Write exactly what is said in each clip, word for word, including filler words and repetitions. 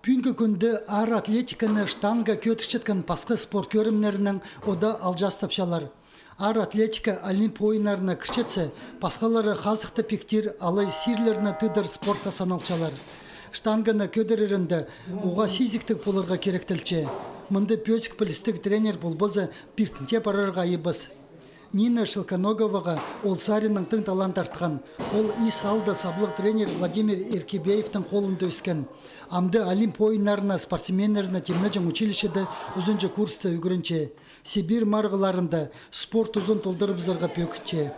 Пӱӱнгі кӱнде аар атлетиканы штанга кӧдірчеткен пасха спорт кӧрімнерінең ода алҷаастапчалар. Аар атлетика Олимп ойыннарына кірчетсе, пасхалары хазыхты пиктир алай сирлерні тыыдар спортха саналчалар. Штанганы кӧдірерінде уғаа сизіктіг поларға киректелче. Мында пӧзік пілістіг тренер полбаза, пиртінҷе парарға айабас. Нина Шелконоговаға ол саринаң тың талант артхан. Ол ис аалда саблығ тренер Владимир Иркебеевтің холында ӧскен. Амды Олимп ойыннарына спортсменнерні тимнеҷең училищеде ӱзінҷі курста ӱгренче. Сибирь марығларында спорт узын толдырыбызарға пӧгінче.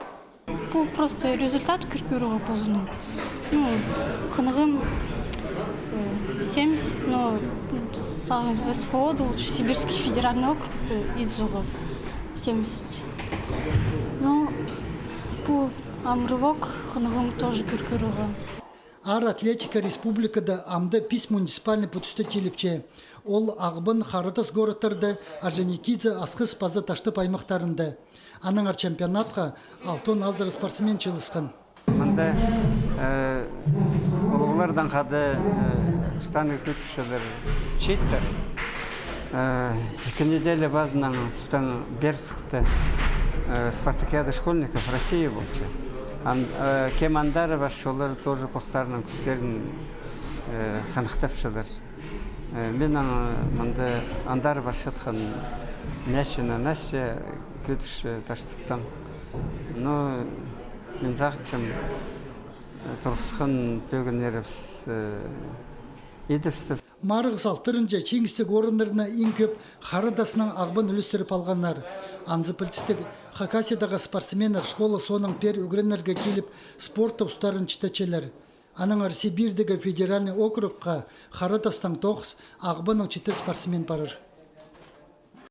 Пу просто результат кӧр кӧріг позының. Ну, хынығым, э, семьдесят, но сағын СФО-да, лучше Сибирский федеральный округты идзуға семьдесят. Ну, пу ам рывок хынығым тоже кӧр кӧріг. Аар атлетика республикада амды пис муниципальный пӱдісте тиліпче. Ол Ағбан, Хара Тас городтарда, Орджоникидзе, Асхыс паза Таштып аймахтарында. Аннаңар чемпионатха алтон азыра спортсмен чыылысхан. Мында, э, улуғлардаң хада, э, штанга кӧдірчелер чииттер. Э, ікі неделя пазынаң пістің Бердскте, э, спартакиада школьников России полча. Ан-, э, кем андар парча, олар тоже постарының кӱстерін, э, сыныхтапчалар. Э, минің, э, мында андар парчатхан Мячина Настя кӧдірче Таштыптаң. Но мин сағынчам, э, турғысхан пӧгіннерібіс, э, идібіс тіп. Марығ салтырынҷа чиңістіг орыннарны иң кӧп Хара Таснаң Ағбан ӱлестіріп алғаннар. Анзы пілдістіг, Хакасиядағы спортсменнер школа соонаң пеер ӱгренерге киліп, спортта устарын читчелер. Аннаңар Сибирьдегі федеральный округха Хара Тастаң тоғыс, Ағбаннаң читі спортсмен парар.